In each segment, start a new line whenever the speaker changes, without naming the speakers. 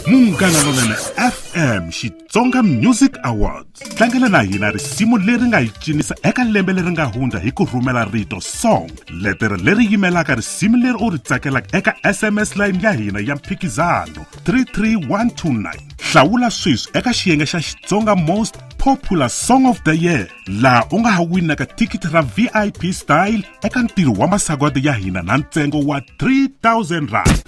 Munghana Lonene FM Xitsonga Music Awards. Tlangela na hina risimu leri nga hi cinisa eka lembe leri nga hundza hi ku rhumela rito song, letere leri yimelaka risimu leri u ri tsakelaka eka SMS line ya hina ya mphikizano 33129. Hlawula sweswi eka xiyenge xa Xitsonga Most Popular Song of the Year, laha u nga ha winaka thikithi ra VIP style eka ntirho wa masagwadi ya hina na ntsengo wa 3000 rand.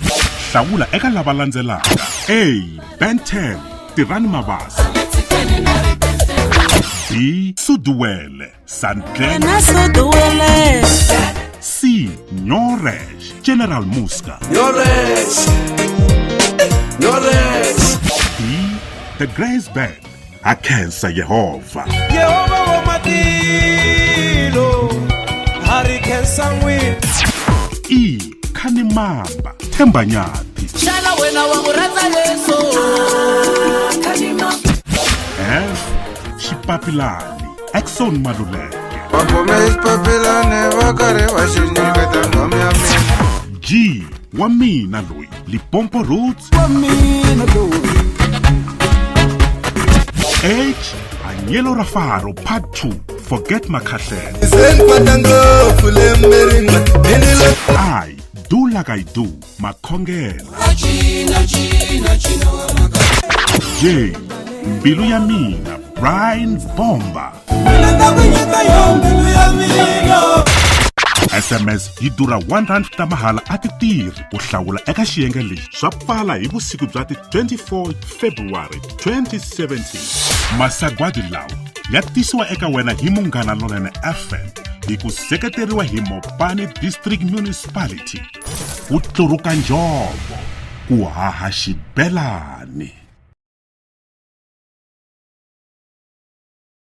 Hlawula eka lava landzelaka: A, Ben 10, Tirani Mabasa; B, Suduwele, Sandlen; C, Nyoresh, General Muska; D, The Grace Band, Akhensa Yehova.
Yehovha wa matilo, ha ri khensa n'wina.
E, Khanimamba, Themba Nyathi.
Xana wena wa n'wi rhandza Yesu?
F, Xipapilani, Exxon Maluleke.
Va khome xipapilani va karhi va xi nyiketa nghamu ya mina.
G, wa mina loyi, Limpopo Roots.
Wa mina loyi.
H, Hanyelo ra Faro Part 2, Forget Makhahlela.
Se ni kwata ngopfu lembe rin'we hi ni lo.
I, Do Like I Do, Makhongela. J, Mbilu ya mina, Brian Bomba.
Mina ta ku nyika yo mbilu ya mina.
SMS yi durha 1 rand ta mahala a ti tirhi. Ku hlawula eka xiyenge lexi swa pfala hi vusiku bya ti 24 February 2017. Masagwadi lawa ya tisiwa eka wena hi Munghana Lonene FM hi ku seketeriwa hi Mopani District Municipality. Ku tluruka njhovo, ku haha xibelani.